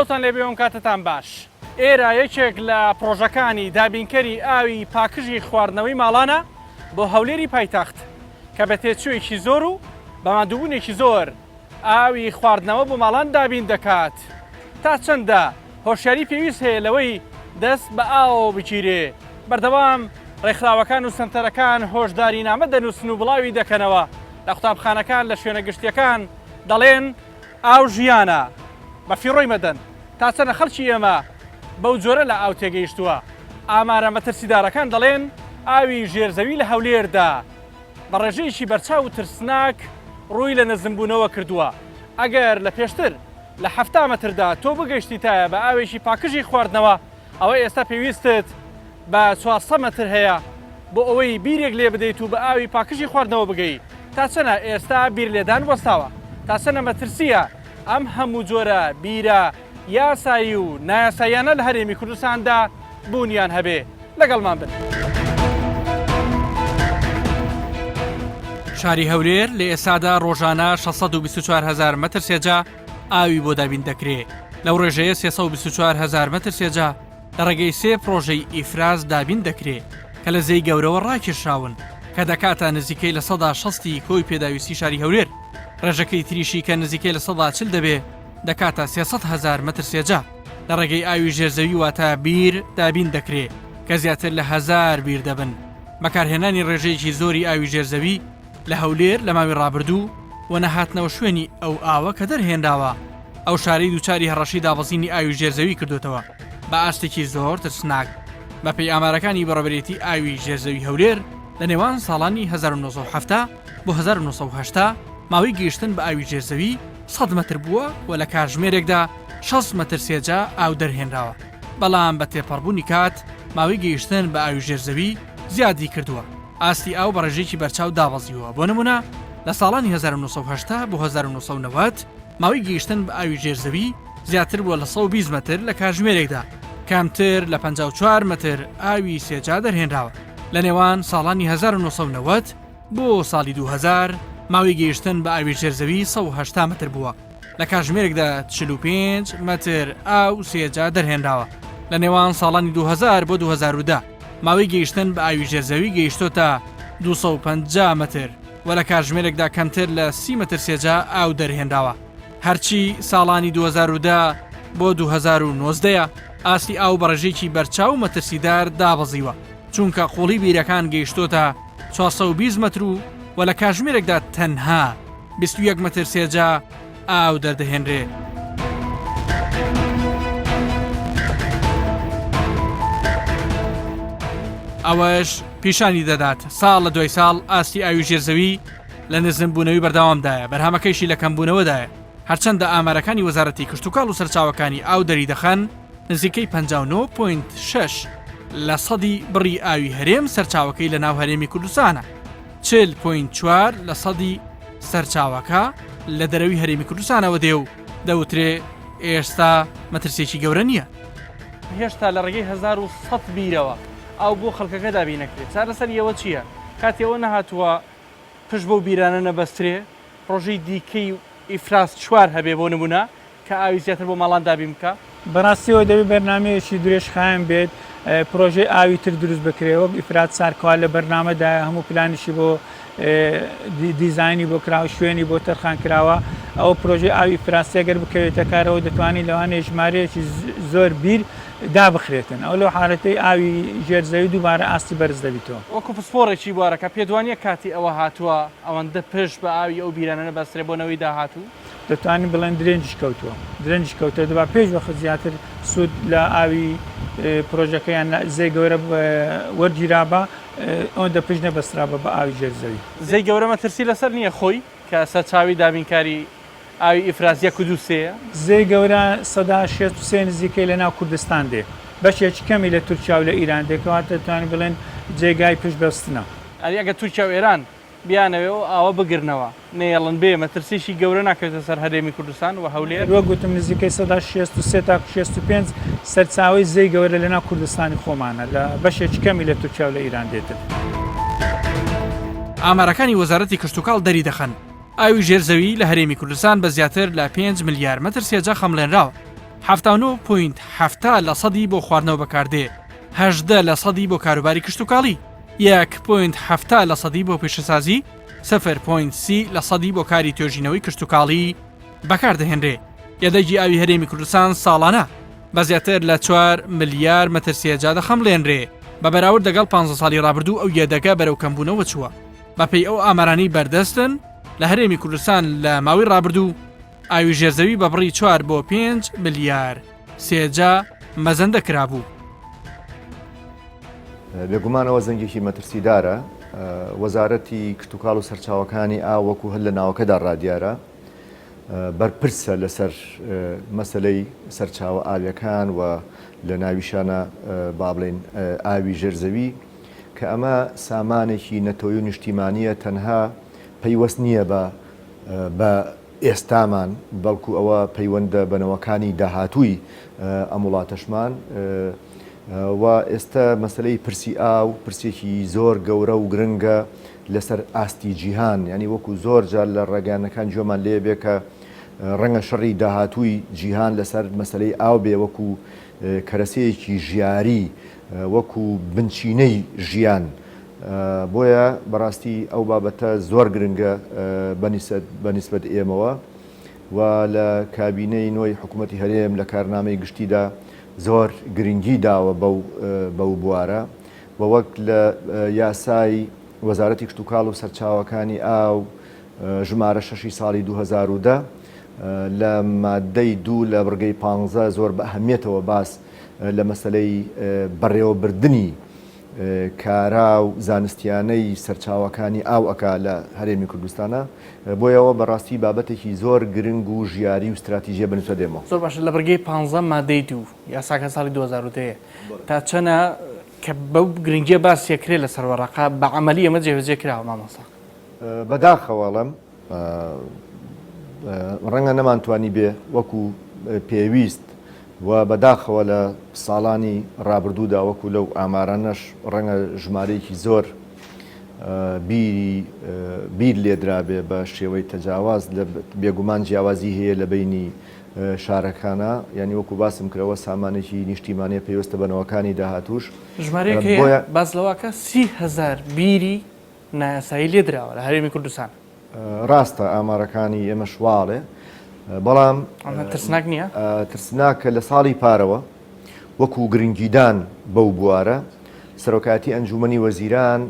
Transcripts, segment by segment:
سڵاوتان لێبێ و کاتتان باش. ئێرە یەکێک لە پڕۆژەکانی دابینکەری ئاوی پاکژی خواردنەوەی ماڵانە بۆ هەولێری پایتەخت کە بە تێچوویەکی زۆر و بە ماندووبوونێکی زۆر ئاوی خواردنەوە بۆ ماڵان دابین دەکات. تا چەندە هۆشیاری پێویست هەیە لەوەی دەست بە ئاوەوە بگیرێ؟ بەردەوام ڕێکخراوەکان و سەنتەرەکان هۆشدارینامە دەنووسن و بڵاوی دەکەنەوە لە قوتابخانەکان لە شوێنە گشتیەکان دەڵێن ئاو ژیانە بە فیڕۆی مەدەن. تا چەنە خەڵکی ئێمە بەو جۆرە لە ئاو تێگەیشتووە؟ ئامارە مەترسیدارەکان دەڵێن ئاوی ژێر زەوی لە هەولێردا بە ڕێژەیەکی بەرچاو و ترسناک ڕووی لە نزمبوونەوە کردووە، ئەگەر لە پێشتر لە 70 مەتردا تۆ بگەیشتیتایە بە ئاوێکی پاکژی خواردنەوە ئەوە ئێستا پێویستت بە 400 مەتر هەیە بۆ ئەوەی بیرێک لێ بدەیت و بە ئاوی پاکژی خواردنەوە بگەی. تا چەنە ئێستا بیر لێدان وەستاوە؟ تا چەنە مەترسییە ئەم هەموو جۆرە بیرە یاسایی و نایاساییانە لە هەرێمی کوردستاندا بوونیان هەبێ؟ لەگەڵمان بن. شاری هەولێر لە ئێستادا ڕۆژانە 624 هەزار مەتر سێجا ئاوی بۆ دابین دەکرێ، لەو ڕێژەیە 324 هەزار مەتر سێجا لە ڕێگەی سێ پڕۆژەی ئیفراز دابین دەکرێ کە لە زێی گەورەوە ڕاکێشراون کە دەکاتە نزیکەی 60% ی کۆی پێداویستی شاری هەولێر، ڕێژەکەی تریشی کە نزیکەی 40% دەبێ دەکاتە 300 هەزار مەتر سێجا لە ڕێگەی ئاوی ژێرزەوی واتە بیر دابین دەکرێ کە زیاتر لە هەزار بیر دەبن. بەکارهێنانی ڕێژەیەکی زۆری ئاوی ژێرزەوی لە هەولێر لە ماوی ڕابردوو و نەهاتنەوە شوێنی ئەو ئاوە کە دەرهێنراوە ئەو شارەی دووچاری هەڕەشەی دابەزینی ئاوی ژێرزەوی کردوتەوە بە ئاستێکی زۆر ترسناک بەپێی ئامارەکانی بەڕێوەبەرێتی ئاوی ژێرزەوی هەولێر لە نێوان ساڵانی 1970 بۆ 1970 ماوەی گەیشتن بە ئاوی ژێرزەوی 100 مەتر بووە و لە کاتژمێرێکدا 60 مەتر سێجا ئاو دەرهێنراوە بەڵام بە تێپەڕبوونی کات ماوەی گەیشتن بە ئاوی ژێرزەوی زیادی کردووە ئاستی ئاو بە ڕێژەیەکی بەرچاو دابەزیوە، بۆ نموونە لە ساڵانی 1980 بۆ 1990 ماوەی گەیشتن بە ئاوی ژێر زەوی زیاتر بووە لە 120 مەتر لە کاتژمێرێکدا، کەمتر لە 54 مەتر ئاوی سێجا دەرهێنراوە. لە نێوان ساڵانی 1990 بۆ ساڵی 2000 ماوەی گەیشتن بە ئاوی ژێر زەوی 180 مەتر بووە. لە کاتژمێرێکدا 45 مەتر ئاو سێجا دەرهێنراوە. لە نێوان ساڵانی 2000 بۆ 2010 ماوەی گەیشتن بە ئاوی ژێرزەوی گەیشتۆتە 250 مەتر و لە کاتژمێرێکدا کەمتر لە 30 مەتر سێجا ئاو دەرهێنراوە. هەرچی ساڵانی 2010 بۆ 2019 ئاستی ئاو بە ڕێژەیەکی بەرچاو و مەترسیدار دابەزیوە، چونکە قوڵی بیرەکان گەیشتۆتە 420 مەتر و و لە کاتژمێرێکدا تەنها 21 مەتر سێجا ئاو دەردەهێنرێ. ئەوەش پیشانی دەدات ساڵ لە دوای ساڵ ئاستی ئاوی ژێرزەوی لە نزمبوونەوەی بەردەوامدایە بەرهەمەکەیشی لە کەمبوونەوەدایە هەرچەندە ئامارەکانی وەزارەتی کشتوکاڵ و سەرچاوەکانی ئاو دەریدەخەن نزیکەی 59.6 لە سەدی بڕی ئاوی هەرێم سەرچاوەکەی لە ناو هەرێمی کوردستانە 40.4 لە سەدی سەرچاوەکە لە دەرەوی هەرێمی کوردستانەوە دێ و دەوترێ ئێستا مەترسیەکی گەورە نییە. هێشتا لە ڕێگەی 1100 بیرەوە ئاو بۆ خەڵکەکە دابین نەکرێت چارەسەری ئەوە چییە؟ کاتی ئەوە نەهاتووە پشت بەو بیرانە نەبەسترێ پڕۆژەی دیکەی ئیفراز چوار هەبێ بۆ نمونە کە ئاوی زیاتر بۆ ماڵان دابین بکا؟ بەڕاستیەوە دەبێت بەرنامەیەکی درێژخایەن بێت، پرۆژەی ئاوی تر دروست بکرێت وەک ئیفراد سار کەوا لە بەرنامەدایە هەموو پلانیشی بۆ دیزاینی بۆ کراوە شوێنی بۆ تەرخان کراوە ئەوە پرۆژەی ئاوی ئیفراد سێ گەر بکەوێتە کارەوە دەتوانین لەوانەیە ژمارەیەکی زۆر بیر دابخرێتن ئەو لەو حالەتەی ئاوی ژێر زەوی دووبارە ئاستی بەرز دەبیتەوە. وەکو پسپۆڕێکی بوارەکە پێت وانیە کاتی ئەوە هاتووە ئەوەندە پشت بە ئاوی ئەو بیرانە نەبەسترێ بۆ نەوەی داهاتوو؟ دەتوانین بڵێن درێنجیش کەوتووە درەنجیش کەوتووە دەبا پێش وەخت زیاتر سوود لە ئاوی پرۆژەکە یان زێی گەورە وەرگیرابا ئەوەندە پشت نەبەسترابا بە ئاوی ژێر زەوی. زێی گەورە مەترسی لەسەر نییە خۆی کە سەرچاوی دابینکاری ئاوی ئیفراز یەک و دوو سێیە؟ زێی گەورە 63% نزیکەی لە ناو کوردستان دێ بەشێکی کەمی لە تورکیا و لە ئیران دێ کەواتە دەتوانین بڵێن جێگای پشت بەستنە. ئەری ئەگەر تورکیا و ئێران بیانەوێ ئەو ئاوە بگرنەوە نەیەڵن بێ مەترسیی گەورە ناکەوێتە سەر هەرێمی کوردستان و هەولێر. وەک گوتم نزیکەی 63% تاکو 65 سەرچاوەی زێی گەورە لە ناو کوردستانی خۆمانە لە بەشێکی کەمی لە تورکیا و لە ئیران دێتن. ئامارەکانی وەزارەتی کشتوکاڵ دەریدەخەن، ئاوی ژێر زەوی لە هەرێمی کوردستان بە زیاتر لە پێنج ملیار مەتر سێجا خەمڵێنراوە. 79 point 70 لە سەدی بۆ خواردنەوە بەکاردێ، 18 لە سەدی بۆ کاروباری کشتوکاڵی، یەک point 70 لە سەدی بۆ پیشەسازی، سفر point 30 لە سەدی بۆ کاری توێژینەوەی کشتوکاڵی بەکاردەهێنرێ. یەدەگی ئاوی هەرێمی کوردستان ساڵانە بە زیاتر لە چوار ملیار مەتر سێجا دەخەمڵێنرێ، بە بەراورد لەگەڵ پانزە ساڵی ڕابردوو ئەو یەدەگە بەرەو کەمبوونەوە چووە. بەپێی ئەو ئامارانەی بەردەستن لە هەرێمی کوردستان لە ماوەی ڕابردوو ئاوی ژێرزەوی بە بڕی چوار بۆ پێنج ملیار سێجا مەزەندە کرابوو. بێگومان ئەوە زەنگێکی مەترسیدارە. وەزارەتی کشتوکاڵ و سەرچاوەکانی ئاو وەکو هەر لە ناوەکەدا ڕادیارە بەرپرسە لەسەر مەسەلەی سەرچاوە ئاویەکان و لە ناویشانە با بڵێین ئاوی ژێرزەوی کە ئەمە سامانێکی نەتەوەی و نیشتیمانیە تەنها پەیوەست نییە بە بە ئێستامان بەڵکو ئەوە پەیوەندە بە نەوەکانی داهاتووی ئەم وڵاتەشمان و ئێستە مەسەلەی پرسی ئاو پرسێکی زۆر گەورە و گرنگە لەسەر ئاستی جیهان یانی وەکو زۆر جار لە ڕاگەیاندنەکان گوێمان لێ بێ کە ڕەنگە شەڕی داهاتووی جیهان لەسەر مەسەلەی ئاو بێ وەکو کەرەسەیەکی ژیاری وەکو بنچینەی ژیان بۆیە بەڕاستی ئەو بابەتە زۆر گرنگە بە نیسبەت ئێمەوە و لە کابینەی نۆی حکوومەتی هەرێم لە کارنامەی گشتیدا زۆر گرنگی داوە بەو بوارە و وەک لە یاسای وەزارەتی کشتوکاڵ و سەرچاوەکانی ئاو ژمارە شەشی ساڵی 2010 لە مادەی دوو لە بڕگەی پانزە زۆر بە ئەهمیەتەوە باس لە مەسەلەی بەڕێوەبردنی کارا و زانستیانەی سەرچاوەکانی ئاو ئەکا لە هەرێمی کوردستانا، بۆیەوە بەڕاستی بابەتێکی زۆر گرنگ و ژیاری و ستراتیجیە بە نسبەت ئێمەوە. زۆر باشە لە بڕگەی پانزە مادەی دوو یاساکە ساڵی 2010 یە تا چەنە کە بەو گرنگیە باس یەکرێ لەسەر وەڕەقە بە عەمەلی ئەمە جێبەجێ کراوە مامۆستا؟ بەداخەوە ئەڵێم ڕەنگە نەمانتوانیبێ وەکو پێویست و بەداخەوە لە ساڵانی ڕابردوودا وەکو لەو ئامارانەش ڕەنگە ژمارەیەکی زۆر بیری بیر لێدرابێ بە شێوەی تەجاواز لە بێگومان جیاوازی هەیە لە بینی شارەکانە یعنی وەکو باسم کرەوە سامانێکی نیشتیمانەیە پەیوەستە بە نەوەکانی داهاتووش ژمارەیەک هەیە باس لەوەکە 30هزار بیری نایاسایی لێدراوە لە هەرێمی کوردستان. ڕاستە ئامارەکانی ئێمەش واڵێ بەڵام ئەمە ترسناک نییە؟ ترسناکە لە ساڵی پارەوە وەکو گرنگیدان بەو بوارە سەرۆکایەتی ئەنجومەنی وەزیران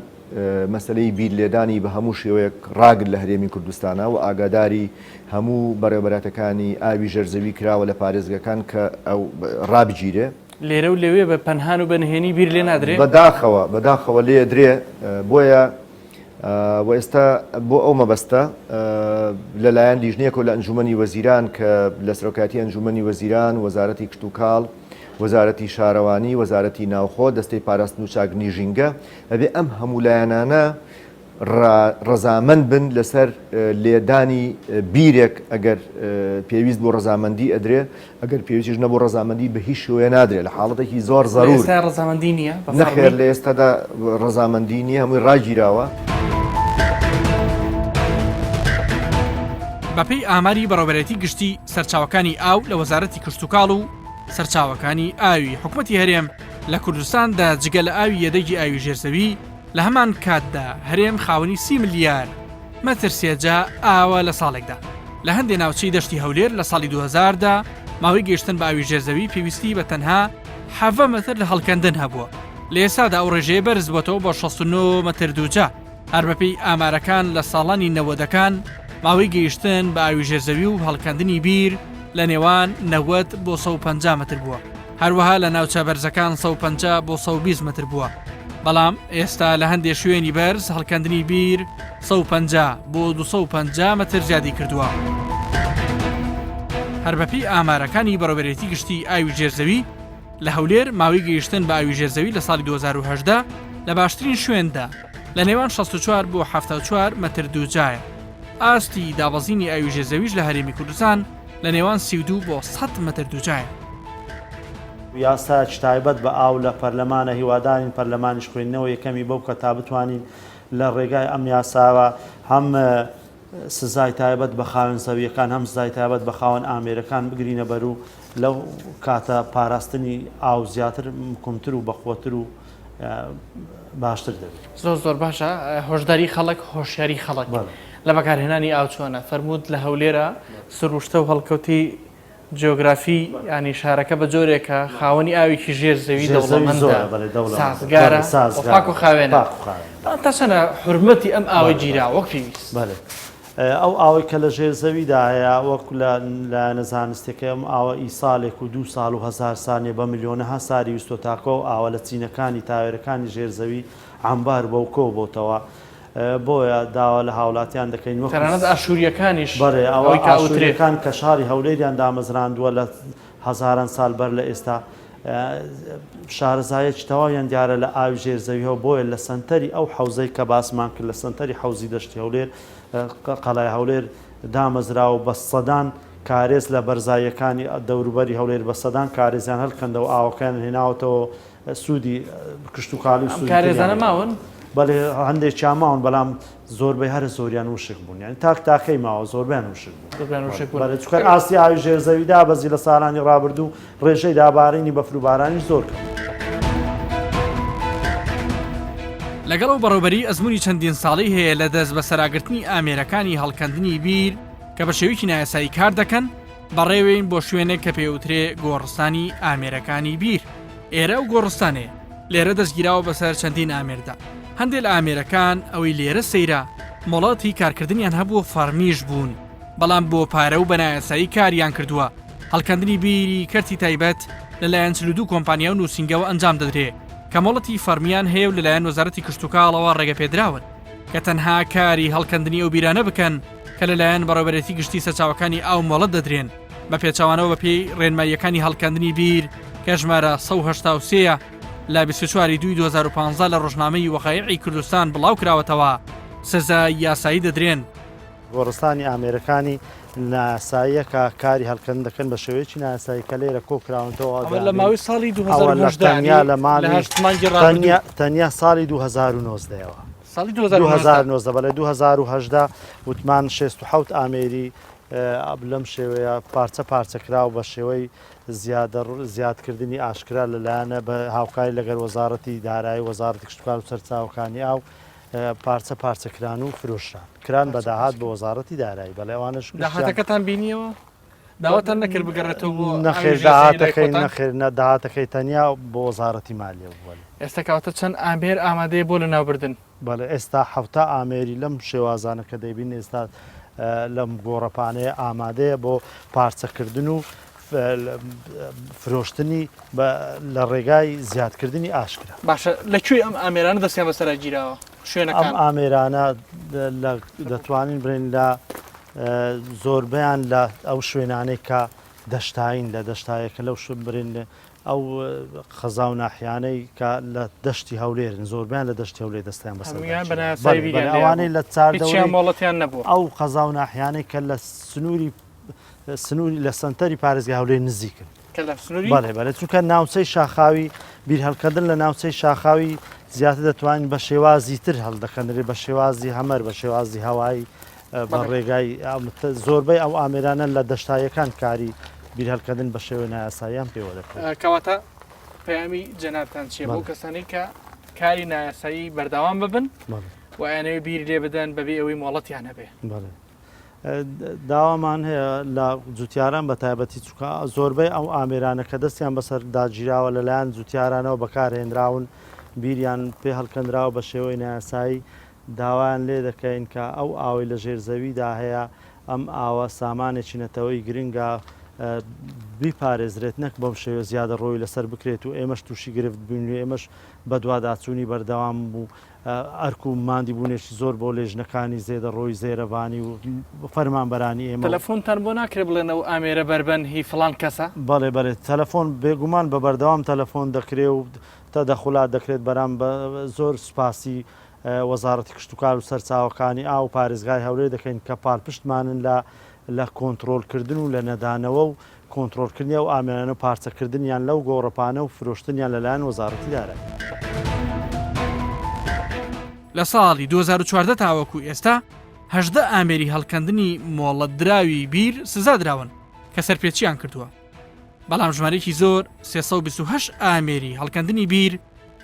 مەسەلەی بیر لێدانی بە هەموو شێوەیەک ڕاگرت لە هەرێمی کوردستانا و ئاگاداری هەموو بەڕێوەبەراتەکانی ئاوی ژێرزەوی کراوە لە پارێزگەکان کە ئەو ڕابگیرێ. لێرە و لەوێ بە پەنهان و بە نهێنی بیر لێ نادرێ؟ بەداخەوە بەداخەوە لێ درێ بۆیە و ئێستا بۆ ئەو مەبەستە لەلایەن لیژنەیەکەوە لە ئەنجومەنی وەزیران کە لە سەرۆکایەتی ئەنجومەنی وەزیران، وەزارەتی کشتوکاڵ، وەزارەتی شارەوانی، وەزارەتی ناوخۆ، دەستەی پاراستن و چاکردنی ژینگە، ئەبێ ئەم هەموو لایەنانە ڕەزامەند بن لەسەر لێدانی بیرێک ئەگەر پێویست بوو ڕەزامەندی ئەدرێ ئەگەر پێویستیش نەبوو ڕەزامەندی بە هیچ شێوەیە نادرێ لە حاڵەتێکی زۆر زەرور. لە ئێستا ڕەزامەندی نییە بە فەڕمی؟ نەخێر لە ئێستادا ڕەزامەندی نییە هەمووی ڕاگیراوە. بەپێی ئاماری بەڕێوەبەرایەتی گشتی سەرچاوەکانی ئاو لە وەزارەتی کشتوکاڵ و سەرچاوەکانی ئاوی حکومەتی هەرێم لە کوردستاندا جگە لە ئاوی یەدەگی ئاوی ژێرزەوی لە هەمان کاتدا هەرێم خاوەنی سی ملیار مەتر سێجا ئاوە لە ساڵێکدا. لە هەندێ ناوچەی دەشتی هەولێر لە ساڵی 2000 دا ماوەی گەیشتن بە ئاوی ژێرزەوی پێویستی بە تەنها حەڤە مەتر لە هەڵکەندن هەبووە، لە ئێستادا ئەو ڕێژەیە بەرز بۆتەوە بۆ 69 مەتر دووجا. هەر بەپێی ئامارەکان لە ساڵانی نەوەدەکان ماوەی گەیشتن بە ئاوی ژێرزەوی و هەڵکەندنی بیر لە نێوان 90 بۆ 150 مەتر بووە. هەروەها لە ناوچە بەرزەکان 150 بۆ 120 مەتر بووە، بەڵام ئێستا لە هەندێ شوێنی بەرز هەڵکەندنی بیر 150 بۆ 250 مەتر زیادی کردووە. هەر بەپێی ئامارەکانی بەڕێوەبەرێتی گشتی ئاوی ژێرزەوی لە هەولێر ماوەی گەیشتن بە ئاوی ژێرزەوی لە ساڵی 2018 لە باشترین شوێندا لە نێوان 64 بۆ 74 مەتر دووجایە. ئاستی دابەزینی ئاوی ژێرزەویش لە هەرێمی کوردستان لە نێوان 32 بۆ 100 مەتر دووجایە. یاسایەکی تایبەت بە ئاو لە پەرلەمانە، هیوادارین پەرلەمانیش خوێندنەوە یەکەمی بۆ بکات تا بتوانین لە ڕێگای ئەم یاساوە هەم سزای تایبەت بە خاوەن زەوییەکان هەم سزای تایبەت بە خاوەن ئامێرەکان بگرینە بەر و. لەو کاتە پاراستنی ئاو زیاتر مکمتر و بەقوەتر و باشتر دەبێت. زۆر زۆر باشە هۆشداری خەڵک هۆشیاری خەڵک لە بەکارهێنانی ئاو چۆنە فەرمووت لە هەولێرە سروشتە و هەڵکەوتی جیۆگرافی ینی شارەکە بە جۆرێکە خاوەنی ئاوێکی ژێر زەوی دەوڵەمەندە سازگارە پاک و خاوێنە تا چەنە حورمەتی ئەم ئاوە گیرا وەک پێویست ئەو ئاوەی کە لە ژێر زەویدا هەیە وەک لە لایەنە زانستیەکەی ئەم ئاوە ئی سالێک و دوو سال و هەزار سال نیە بە ملیۆنەها ساری ویستوە تاکو ئەو ئاوە لە چینەکانی تاوێرەکانی ژێر زەوی عەمبار بوە و کۆ بۆتەوە بۆیە داوا لە هاولاتیان دەکەین وەکو تەنانەت ئاشوریەکانیش بەڵێ ئەوە ئەوەی کە ئەوترێ. ئاشوریەکان کە شاری هەولێریان دامەزراندوە لە هەزاران سال بەر لە ئێستا شارەزایەکی تەواویان دیارە لە ئاوی ژێر زەویەوە بۆیە لە سەنتەری ئەو حەوزەی کە باسمان کرد لە سەنتەری حەوزی دەشتی هەولێر قەڵای هەولێر دامەزراوە بە سەدان کارێز لە بەرزاییەکانی دەوروبەری هەولێر بە سەدان کارێزیان هەلکەندەوە ئاوەکەیان هێناوەتەوە سوودی کشتوکاڵی و سوودی کارێزانە ماون؟ بەڵێ هەندێکیان ماون بەڵام زۆربەی هەرە زۆریان وشک بوون یانی تاک تاکەی ماوە زۆربیان وشک بوون زۆربیان وشک بوون بەڵێ چونکە ئاستی ئاوی ژێر زەوی دابەزی لە ساڵانی ڕابردوو ڕێژەی دابارینی بەفر و بارانیش زۆر کەم. لەگەڵ ئەو بەڕێوبەری ئەزموونی چەندین ساڵەی هەیە لە دەست بەسەراگرتنی ئامێرەکانی هەڵکەندنی بیر کە بە شێوەیەکی نایاسایی کار دەکەن، بەڕێوەین بۆ شوێنێک کە پێوترێ گۆڕستانی ئامێرەکانی بیر. ئێرە ئەو گۆڕستانەیە. لێرە دەستگیراوە بەسەر چەندین ئامێردا. هەندێ لە ئامێرەکان ئەوەی لێرە سەیرە مۆڵەتی کارکردنیان هەبووە فەڕمیش بوون، بەڵام بۆ پارە و بە نایاسایی کاریان کردووە. هەڵکەندنی بیری کەرتی تایبەت لەلایەن 42 کۆمپانیا و نووسینگەوە ئەنجام دەدرێ کە مۆڵەتی فەڕمیان هەیە و لەلایەن وەزارەتی کشتوکاڵەوە ڕێگەپێدراون کە تەنها کاری هەڵکەندنی ئەو بیرانە بکەن کە لەلایەن بەڕێوەبەرێتی گشتی سەرچاوەکانی ئاو مۆڵەت دەدرێن. بە پێچەوانەوە بەپێی ڕێنماییەکانی هەڵکەندنی بیر کە ژمارە 183 ە لە 24 ی دووی 2015 لە ڕۆژنامەی وەقایعی کوردستان بڵاو کراوەتەوە سزای یاسایی دەدرێن. گۆڕستانی ئامێرەکانی نایاساییە کە کاری هەڵکەندن دەکەن بە شێوەیەکی نایاسایی کە لێرە کۆ کراونەتەوە ئەوە لە ماوەی ساڵی ئەوە لە 2018 تەنیا لە لە ماوی هەشت مانگی ڕابردوو تەنیا تەنیا ساڵی 2019 ەوە ساڵی 2019 2019 بەڵێ 2018 وتمان 67 ئامێری لەم شێوەیە پارچە پارچە کراو بە شێوەی زیادکردنی ئاشکرا لەلایەنە بە هاوکاری لەگەر وەزاڕەتی دارایی وەزاڕەتی کشتوکاڵ و سەرچاوەکانی ئاو پارچە پارچە کران و فرۆشران کران بە داهات بۆ وەزاڕەتی دارایی بەڵێ ئەوانەش داهاتەکەتان بینیەوە داواتان نەکرد بگەڕێتەوە بۆ نەخێر داهاتەکەی نەخێر نە داهاتەکەی تەنیا بۆ وەزاڕەتی مالیە بووە. ئێستا کەواتە چەند ئامێر ئامادەیە بۆ لەناوبردن؟ بەڵێ ئێستا 70 ئامێری لەم شێوازانە کە دەیبینن ئێستا لەم گۆڕەپانەیە ئامادەیە بۆ پارچەکردن و فرۆشتنی لە ڕێگای زیادکردنی ئاشکرا. باشە لە کوێ ئەم ئامێرانە دەستیان بەسەرا گیراوە؟ شوێنەکان؟ ئەم ئامێرانە دەتوانین بڵێین لە زۆربەیان لە ئەو شوێنانەی کە دەشتایین لە دەشتایەکە لەو شوێن برێن ئەو قەزا و ناحیانەی کە لە دەشتی هەولێرن زۆربەیان لە دەشتی هەولێر دەستیان بەسەردا هەموویان بە گیراوە. نایاسایی بەڵێ، بیریان بەڵێ، لێ ئەوانەی هەبوو. لە چاردەورەی هیچیان مۆڵەتیان نەبووە. ئەو قەزا و ناحیانەی کە لە سنووری سنووری لە سەنتەری پارێزگای هەولێر نزیکن. کە لە سنووری بەڵێ، بەڵێ، چونکە ناوچەی شاخاوی بیرهەڵکەندن لە ناوچەی شاخاوی زیاتر دەتوانین بە شێوازی تر هەڵدەکەنرێت، بە شێوازی هەمەر، بە شێوازی هەوایی، بە ڕێگای زۆربەی ئەو ئامێرانە لە دەشتاییەکان کاری بیرهەلکەندن بە شێوەی نایاساییان پێوە دەکرێت. کەواتە پەیامی جەنابتان چییە بۆ کەسانی کە کاری نایاسایی بەردەوام ببن و ئەیانەوێ بیر لێ بدەن بەبێ ئەوەی مۆڵەتیان هەبێ؟ بەڵێ داوامان هەیە لە جوتیاران بە تایبەتی چونکە زۆربەی ئەو ئامێرانە کە دەستیان بەسەر داگیراوە لەلایەن جوتیارانەوە بەکارهێنراون بیریان پێ هەڵکەندراوە بە شێوەی نایاسایی داوایان لێ دەکەین کە ئەو ئاوەی لە ژێر زەویدا هەیە، ئەم ئاوە سامانێکی نەتەوەیی گرنگە، بیپارێزرێت نەک بەم شێوەیە زیادەڕۆیی لەسەر بکرێت و ئێمەش تووشی گرفت بین و ئێمەش بەدواداچوونی بەردەوام و ئەرک و ماندیبوونێکی زۆر بۆ لێژنەکانی زێدەڕۆیی زێرەڤانی و فەرمانبەرانی ئێمە و. تەلەفۆنتان بۆ ناکرێ بڵێن ئەو ئامێرە بەربەن هی فڵان کەسە؟ بەڵێ بەڵێ تەلەفۆن بێگومان بە بەردەوام تەلەفۆن دەکرێ و تەدەخولات دەکرێت بەرام زۆر سوپاسی وەزاڕەتی کشتوکال و سەرچاوەکانی ئاو و پارێزگای هەولێر دەکەین کە پالپشتمانن لە لە کۆنتڕۆڵکردن و لە نەدانەوە و کۆنتڕۆڵکردنی ئەو ئامێرانە و پارچەکردنیان لەو گۆڕەپانە و فرۆشتنیان لەلایەن وەزاڕەتی دارایی. لە ساڵی 2014 تاوەکو ئێستا 18 ئامێری هەڵکەندنی مۆڵەتدراوی بیر سزادراون کە سەرپێچییان کردووە. بەڵام ژمارەیەکی زۆر 328 ئامێری هەڵکەندنی بیر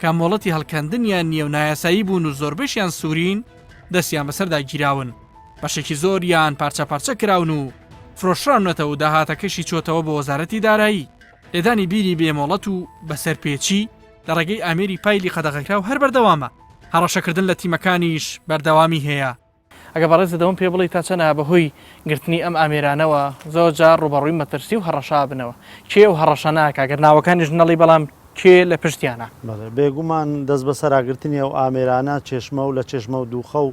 کە مۆڵەتی هەڵکەندنیان نییە و نایاسایی بوون و زۆربەشیان سوورین دەستیان بەسەردا گیراون بەشێکی زۆریان پارچە پارچە کراون و فرۆشراونەتەوە و داهاتەکەشی چۆتەوە بۆ وەزارەتی دارایی لێدانی بیری بێ مۆڵەت و بە سەرپێچی لە ڕێگەی ئامێری پایلی قەدەغەکراو هەر بەردەوامە هەڕەشەکردن لە تیمەکانیش بەردەوامی هەیە. ئەگەر بەڕێزت ئەوەم پێ بڵێی تا چەند بەهۆی گرتنی ئەم ئامێرانەوە زۆر جار ڕووبەڕووی مەترسی و هەڕەشە ئەبنەوە؟ کێ ئەو هەڕەشانە ئەکا؟ گەر ناوەکانیش نەڵێی بەڵام کێ لە پشتیانە؟ بەڵێ بێگومان دەستبەسەراگرتنی ئەو ئامێرانە چێشمە و لە چێشمە و دووخە و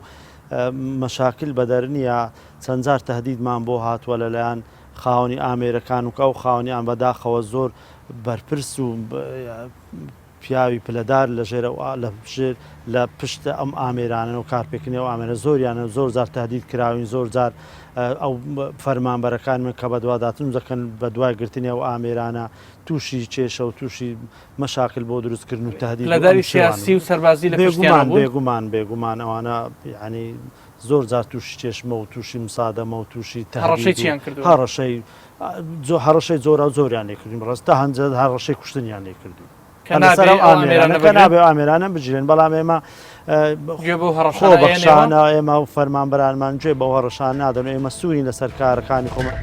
مەشاکل بەدەر نییە، چەند جار تەهدیدمان بۆ هاتووە لەلایەن خاوەنی ئامێرەکان و کە ئەو خاوەنی ئام بەداخەوە زۆر بەرپرس و پیاوی پلەدار لە ژێر ئەو لە ژێر لە پشت ئەم ئامێرانەن و کارپێکردنی ئەو ئامێرە زۆریانە زۆر جار تهدید کراوین زۆر جار ئەو فەرمانبەرەکانمان کە بەدواداتن دەکەن بە دوای گرتنی ئەو ئامێرانە تووشی کێشە و تووشی مەشاکل بۆ دروستکردن و تهدید و ئەم پلەداری سیاسی و سەربازی لە پشتیانەوە بوون؟ بێگومان بێگومان ئەوانە یانی زۆر جار تووشی چێشمە و تووشی مسادەمە و تووشی هەڕەشەی چیان کردووە؟ هەڕەشەی هەڕەشەی جۆراو جۆریان لێ کردوین بەڕاست تا هەنجە هەڕەشەی کوشتنیان لێ کردوین کە نابێ ئەو ئامێرانە کە نابێ ئامێرانە بگیرێن بەڵام ئێمە گوێ بەو هەڕەشانە خۆبەخشانە ئێمە و فەرمانبەرانمان گوێ بەو هەڕەشانە نادەن و ئێمە سوورین لەسەر کارەکانی خۆمان.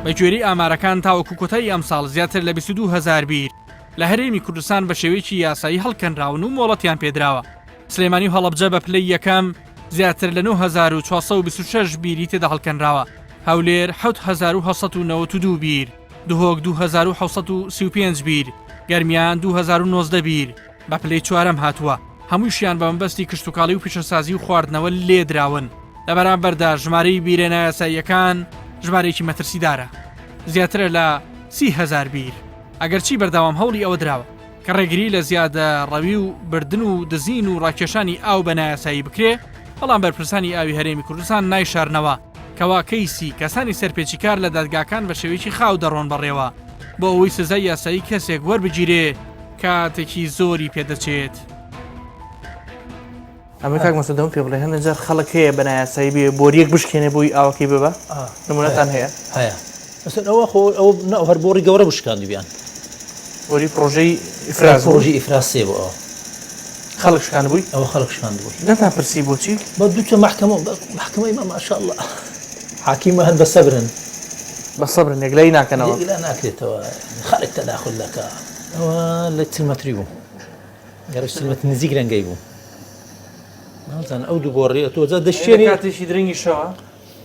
بە گوێرەی ئامارەکان تاوەکو کۆتایی ئەمساڵ زیاتر لە 22 هەزار بیر لە هەرێمی کوردستان بە شێوەیەکی یاسایی هەڵکەنراون و مۆڵەتیان پێدراوە. سلێمانی و هەڵەبجە بە پلەی یەکەم زیاتر لە 9426 بیری تێدا هەڵکەنراوە، هەولێر 7892 بیر، دهۆک 2735 بیر، گەرمیان 2019 بیر بە پلەی چوارەم هاتووە، هەمووشیان بە مەبەستی کشتوکاڵی و پیشەسازی و خواردنەوە لێدراون، لە بەرامبەردا ژمارەی بیرە نایاساییەکان ژمارەیەکی مەترسیدارە زیاترە لە 30 هەزار بیر، ئەگەرچی بەردەوام هەوڵی ئەوە دراوە. کە ڕێگری لە زیادە ڕەوی و بردن و دزین و ڕاکێشانی ئاو بە نایاسایی بکرێ، بەڵام بەرپرسانی ئاوی هەرێمی کوردستان نایشارنەوە کەوا کەیسی کەسانی سەرپێچیکار لە دادگاکان بە شێوەیەکی خاو دەڕۆن بەڕێوە بۆ ئەوەی سزای یاسایی کەسێک وەربگیرێ کاتێکی زۆری پێدەچێت. ئەمە کاک مەسعود ئەوم پێ بڵێ هەندێک جار خەڵک هەیە بە نایاسایی بێ بۆریەک بشکێنێ بۆی ئاوەکەی ببا نمونەتان هەیە هەیە مەسەن ئەوە خۆ ئەو نە هەر بۆڕی گەورە بوو شکاندبیان بۆری پڕۆژەی ئیفراز بوو پڕۆژەی ئیفراز سێ بوو ئەوە خەڵک شکاندبووی ئەوە خەڵک شکاندبووی نەتان پرسی بۆچی بە دووچە مەحکەمە مەحکەمەی ئیمام ماشاءاللە حاکیمە هەن بە سەبرن بە سەبرن یەکلایی ناکەنەوە یەکلا ناکرێتەوە خەڵک تەداخول دەکا ئەوە لە 40 مەتری بوو گەڕش سلمەت نزیک رەنگەی بوو نازانم ئەو دوو بۆڕی تۆ جا دەشێنی کاتێکی درەنگی شەوە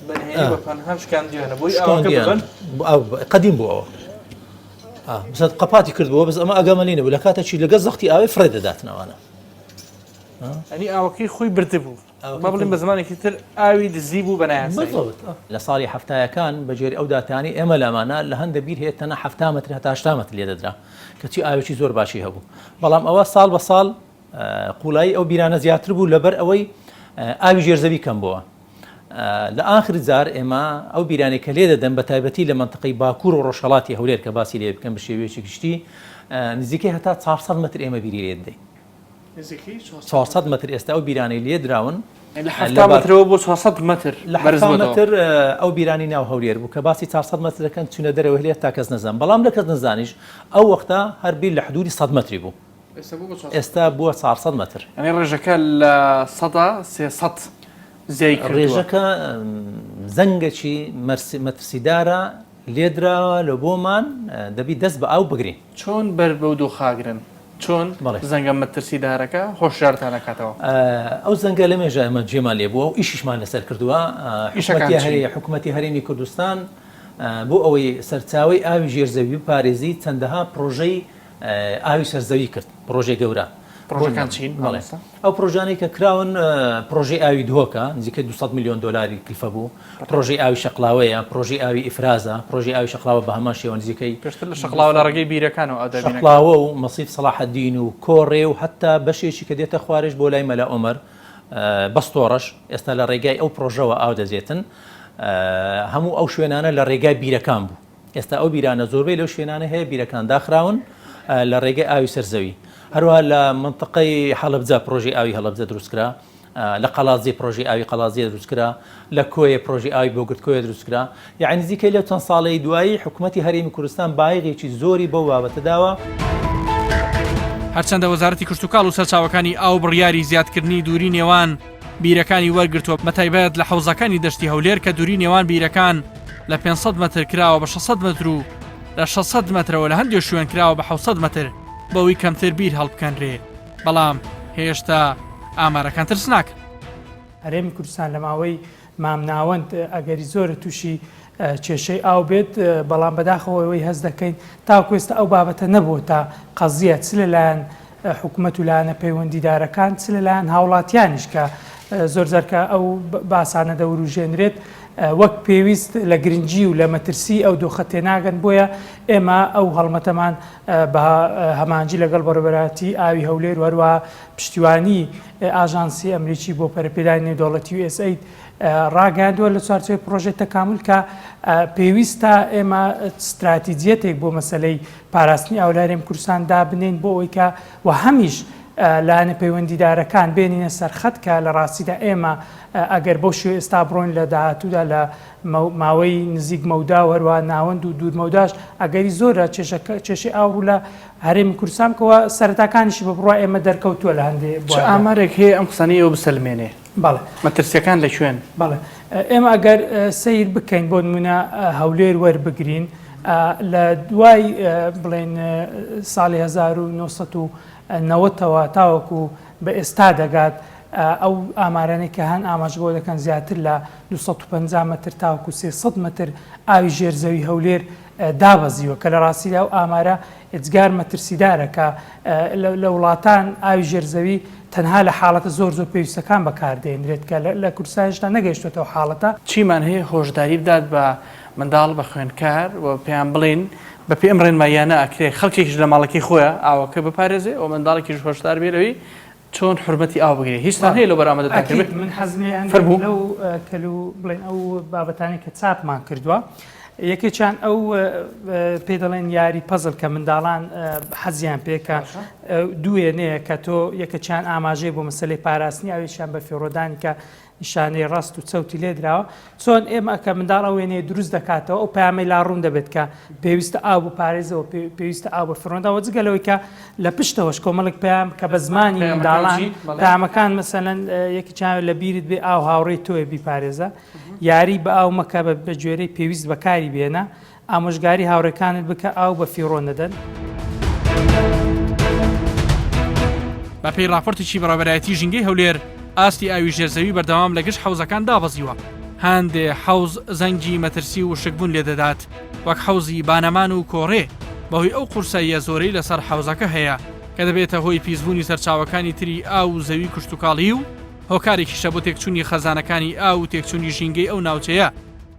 بەنهێنی بە پەنهان شکاندیانە بۆی ئاوەکە ببەن قەدیم بوو ئەوە بەسەر قەپاتی کردبووە بەس ئەمە ئەگەمە لێ نەبوو لە کاتە چی لەگە زەختی ئاوێ فڕێ دەداتنەوانە ئەنی ئاوەکەی خۆی بردبوو با بڵێین بە زمانێکی تر ئاوی دزی بوو بە نایاسایی. بالضبط. لە ساڵی حەفتایەکان بە گوێرەی ئەو داتایانەی ئێمە لامانە لە هەندە بیر هەیە تەنها 70 مەتر هەتا 80 مەتر لێ دەدرا کەچی ئاوێکی زۆر باشی هەبوو بەڵام ئەوە ساڵ بە ساڵ قوڵایی ئەو بیرانە زیاتر بوو لەبەر ئەوەی ئاوی ژێرزەوی کەم بووە لە ئاخر جار ئێمە ئەو بیرانەی کە لێ دەدەن بە تایبەتی لە مەنتقەی باکوور و ڕۆژهەڵاتی هەولێر کە باسی لێ بکەن بە شێوەیەکی گشتی نزیکەی هەتا 400 مەتر ئێمە بیری لێ دەدەین 400 مەتر ئێستا ئەو بیرانەی لێ دراون لە 70 مەترەوە بۆ 400 مەتر لە 70 مەتر ئەو بیرانی ناو هەولێر بوو کە باسی 400 مەتر دەکەن چونە دەرەوە هەلێر تا کەس نەزان بەڵام لە کەس نەزانیش ئەو وەختە هەر بیر لە حدودی 100 مەتری بوو ئێستا بووە 400 مەتر یعنی ڕێژەکە لە سەدا 300 زیای کردووە ڕێژەکە زەنگەکی مەترسیدارە لێدراوە لە بۆمان دەبی دەست بە ئاو بگرین. چۆن بەر بەو دۆخاگرن؟ چۆن زەنگە مەترسیدارەکە هۆشیارتان ئەکاتەوە؟ ئەو زەنگە لەمێژە ئێمە جێمان لێ بووە و ئیشیشمان لەسەر کردووە. ئیشەکان چین؟ حکومەتی هەرێمی کوردستان بۆ ئەوەی سەرچاوەی ئاوی ژێر زەوی بپارێزی چەندەها پڕۆژەی ئاوی سەر زەوی کرد، پڕۆژەی گەورە. پڕۆژەکان چین مامۆستا؟ ئەو پڕۆژانەی کە کراون پڕۆژەی ئاوی دهۆکە، نزیکەی 200 ملیۆن دۆلاری کلفە بوو، پڕۆژەی ئاوی شەقڵاوەیە، پڕۆژەی ئاوی ئیفرازە، پڕۆژەی ئاوی شەقڵاوە بە هەمان شێوە نزیکەی. پێشتر لە شەقڵاوە لە ڕێگەی بیرەکانەوە ئاو دابین ئەکرا. شەقڵاوە و مەسیف سەڵاحەدین و کۆڕێ و هەتا بەشێکی کە دێتە خوارێش بۆ لای مەلا ئۆمەر بەستۆڕەش ئێستا لە ڕێگای ئەو پڕۆژەوە ئاو دەدرێتن، هەموو ئەو شوێنانە لە ڕێگای بیرەکان بوو. ئێستا ئەو بیرانە زۆربەی لەو شوێنانە هەیە بیرەکان داخراون لە ڕێگەی ئاوی سەر زەوی. هەروەها لە مەنتقەی هەڵەبجە پڕۆژەی ئاوی هەڵەبجە دروستکرا. لە قەڵادزێ پرۆژەی ئاوی قەڵادزێ دروستکرا، لە کۆیە پرۆژەی ئاوی بۆگرد کۆیە دروستکرا، یەعنی نزیکەی لەو چەند ساڵەی دوایی حکومەتی هەرێمی کوردستان بایەخێکی زۆری بەو بابەتە داوە. هەرچەندە وەزارەتی کشتوکاڵ و سەرچاوەکانی ئاو بڕیاری زیادکردنی دووری نێوان بیرەکانی وەرگرتووە بەتایبەت لە حەوزەکانی دەشتی هەولێر کە دووری نێوان بیرەکان لە 500 مەتر کراوە بە 600 مەتر و لە 600 مەترەوە لە هەندێک شوێن کراوە بە 700 مەتر بەوەی کەمتر بیر هەڵبکەنرێ بەڵام هێشتا ئامارەکان ترسناکن. هەرێمی کوردستان لە ماوەی مامناوەند ئەگەری زۆرە تووشی کێشەی ئاو بێت، بەڵام بەداخەوە ئەوەی هەست دەکەین تاوەکو ئێستا ئەو بابەتە نەبووەتە قەزیە چ لەلایەن حکومەت و لایەنە پەیوەندیدارەکان چ لەلایەن هاوڵاتیانیش کە زۆر جار کە ئەو باسانە دەوروژێنرێت وەک پێویست لە گرنگی و لە مەترسی ئەو دۆخە تێناگەن بۆیە ئێمە ئەو هەڵمەتەمان بە هەماهەنگی لەگەڵ بەڕێوەبەرایەتی ئاوی هەولێر و هەروەها پشتیوانی ئاژانسی ئەمریکی بۆ پەرەپێدانی نێودەوڵەتی USAID ڕاگەیاندووە لە چوارچێوەی پڕۆژەی تەکامول کە پێویستە ئێمە ستراتیجیەتێک بۆ مەسەلەی پاراستنی ئاو لە هەرێم کوردستان دابنێین بۆ ئەوەی کە و هەمیش لایەنە پەیوەندیدارەکان بێنینە سەر خەت کە لە ڕاستیدا ئێمە ئەگەر بەو شێوە ئێستا بڕۆین لە داهاتوودا لە ماوەی نزیک مەودا و هەروەها ناوەند و دوور مەوداش ئەگەری زۆرە کێشەی ئاو ڕوو لە هەرێمی کوردستان بکەوە سەرەتاکانیشی بە بڕوای ئێمە دەرکەوتووە لە هەندێ چ ئامارێک هەیە ئەم قسانەی ئێوە بسەلمێنێ؟ بەڵێ. مەترسییەکان لە کوێن؟ بەڵێ. ئێمە ئەگەر سەیر بکەین بۆ نموونە هەولێر وەربگرین لە دوای بڵێن ساڵی 1990 ەوە تاوەکو بە ئێستا دەگات ئەو ئامارانەی کە هەن ئاماژە بەوە دەکەن زیاتر لە 250 مەتر تاوەکو 300 مەتر ئاوی ژێر زەوی هەولێر دابەزیوە کە لە ڕاستیدا ئەو ئامارە ئێجگار مەترسیدارە کە لە وڵاتان ئاوی ژێر زەوی تەنها لە حاڵەتە زۆر زۆر پێویستەکان بەکاردێنرێت کە لە کوردستان هێشتا نەگەیشتوەتە ئەو حاڵەتە. چیمان هەیە هۆشداری بدات بە منداڵ بە خوێندکار و پێیان بڵێین بە پێی ئەم ڕێنماییانە ئەکرێ خەڵکێکیش لە ماڵەکەی خۆیا ئاوەکە بپارێزێ و منداڵێکیش هۆشدار بێ لەوەی چۆن حورمەتی ئاو بگرێ هیچتان هەیە لەو بەرامەدەتان کردبێ؟ ئەکید من حەزم لێیە هەندێک فەرموو. لەو کەل و بڵێن ئەو بابەتانەی کە چاپمان کردووە یەکێکیان ئەو پێی دەڵێن یاری پەزڵ کە منداڵان حەزیان پێکە دوێنەیە کە تۆ یەکەچیان ئاماژەیە بۆ مەسلەی پاراستنی ئەوێکیان بە فێڕۆدانی کە نیشانەی ڕاست و چەوتی لێدراوە چۆن ئێمە کە منداڵ ئەو وێنەیە دروست دەکاتەوە ئەو پەیامەی لا ڕوون دەبێت کە پێویستە ئاو بپارێزەوە پێویستە ئاو بەفیڕۆنەدەوە جگە لەوەی کە لە پشتەوەش کۆمەڵێک پەیام کە بە زمانی منداڵان پەیامەکان مەسەلەن یەکێکیان لە بیرت بێ ئاو هاوڕێی تۆیە بیپارێزە یاری بە ئاو مەکە بە گوێرەی پێویست بەکاری بێنە ئامۆژگاری هاوڕێکانت بکە ئاو بە فیڕۆ نەدەن. بەپێی ڕاپۆرتێکی بەڕێوەبەرایەتی ژینگەی هەولێر، ئاستی ئاوی ژێر زەوی بەردەوام لە گشت حەوزەکان دابەزیوە، هەندێ حەوز زەنگی مەترسی و وشکبوون لێدەدات، وەک حەوزی بانەمان و کۆڕێ، بەهۆی ئەو قورساییە زۆرەی لەسەر حەوزەکە هەیە، کە دەبێتە هۆی پیسبوونی سەرچاوەکانی تری ئاو و زەوی کشتوکاڵی و هۆکارێکیشە بۆ تێکچوونی خەزانەکانی ئاو و تێکچوونی ژینگەی ئەو ناوچەیە.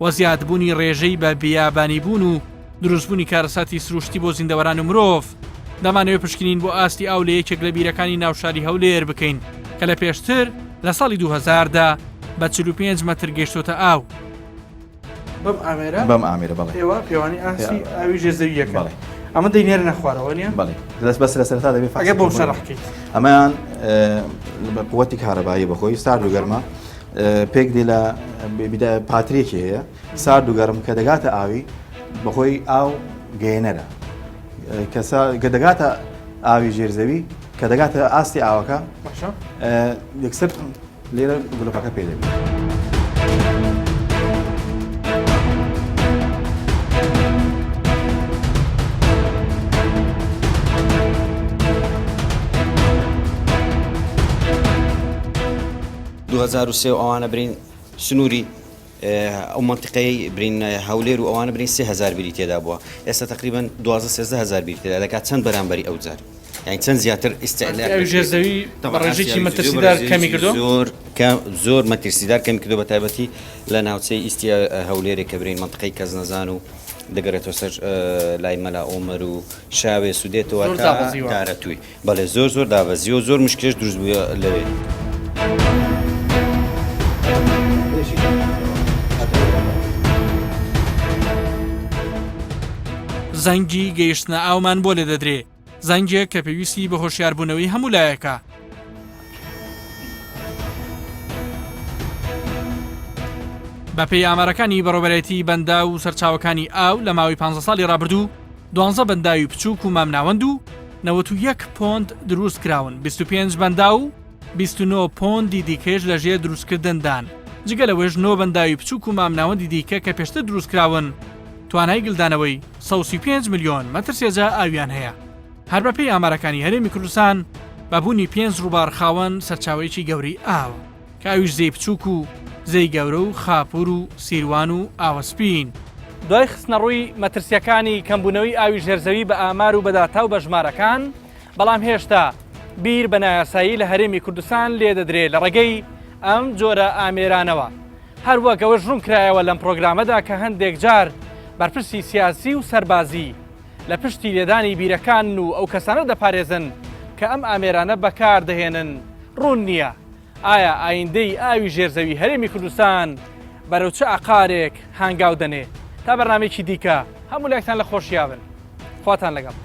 و زیادبوونی ڕێژەی بە بیابانیبوون و دروستبوونی کارەساتی سروشتی بۆ زیندەوەران و مرۆڤ، دەمانەوێت پشکنین بۆ ئاستی ئاو لە یەکێک لە بیرەکانی ناو شاری هەولێر بکەین کە لە پێشتر لە ساڵی 2000 دا بە 45 مەتر گەیشتۆتە ئاو. بەم ئامێرە بەم ئامێرە بەڵێ ئێوە پێوانی ئاستی ئاوی ژێر زەوییەکە بەڵێ ئەمە دەینێرنە خوارەوە نییە؟ بەڵێ دەست بەس لە سەرەتا دەبێ ئەگەر بۆم شەرح بکەیت ئەمەیان بە قوتی کارەبایی بەخۆی سارد و گەرمە پێک دێ لە پاتریەکی هەیە سارد و گەرم کە دەگاتە ئاوی بەخۆی ئاو گەیەنەرە کە دەگاتە ئاوی ژێرزەوی کە دەگاتە ئاستی ئاوەکە یەکسەر لێرە گولەپەکە پێ دەبێت. 2003 و ئەوانە برین سنووری ئەو مەنتیقەی برین هەولێر و ئەوانە برین 3000 بیری تێدا بووە ئێستا تقریبا 12 هزار بیر تێدا دەکات چەند بەرامبەری ئەو جار یعنی چەند زیاتر ئیستعلاک ئەو ژێر زەوی بە ڕێژەیەکی مەترسیدار کەمی کردو زۆر زۆر مەترسیدار کەمی کردو بە تایبەتی لە ناوچەی ئیستی هەولێرێک کە برین منطقەی کەزنەزان و دەگەڕێتەوە سەر لای مەلا ئۆمەر و شاوێ سودێتەوە تا دارەتووی بەڵێ زۆر زۆر دابەزیوە زۆر مشکلەش دروست بووە لەوێ. زەنگی گەیشتنە ئاومان بۆ لێدەدرێ، زەنگێک کە پێویستی بە هۆشیاربوونەوەی هەموو لایەکە. بەپێی ئامارەکانی بەڕێوەبەرایەتی بەنداو و سەرچاوەکانی ئاو لە ماوەی پانزە ساڵی ڕابردوو دوانزە بەنداوی بچووک و مامناوەند و 91 پۆند دروست کراون، 25 بەنداو و 29 پۆندی دیکەیش لە ژێر دروستکردندان، جگە لەوەیش نۆ بەنداوی بچووک و مامناوەندی دیکە کە پێشتر دروستکراون توانای گلدانەوەی 135 ملیۆن مەتر سێجا ئاویان هەیە. هەر بەپێی ئامارەکانی هەرێمی کوردستان بە بوونی پێنج ڕووبار خاوەن سەرچاوەیەکی گەورەی ئاوە. کە ئەویش زێی بچووک و زێی گەورە و خاپوور و سیروان و ئاوەسپین. دوای خستنەڕووی مەترسییەکانی کەمبوونەوەی ئاوی ژێرزەوی بە ئامار و بە داتا و بە ژمارەکان، بەڵام هێشتا بیر بە نایاسایی لە هەرێمی کوردستان لێدەدرێ لە ڕێگەی ئەم جۆرە ئامێرانەوە. هەروەک ئەوەش ڕوونکرایەوە لەم پڕۆگرامەدا کە هەندێک جار بەرپرسی سیاسی و سەربازی لە پشتی لێدانی بیرەکانن و ئەو کەسانە دەپارێزن کە ئەم ئامێرانە بەکاردەهێنن، ڕوون نییە ئایا ئایندەی ئاوی ژێر زەوی هەرێمی کوردستان بەرەو چ ئاقارێک هانگاو دەنێ؟ تا بەرنامەیەکی دیکە هەموو لایەکتان لە خۆشیا بن. خواتان لەگەڵ.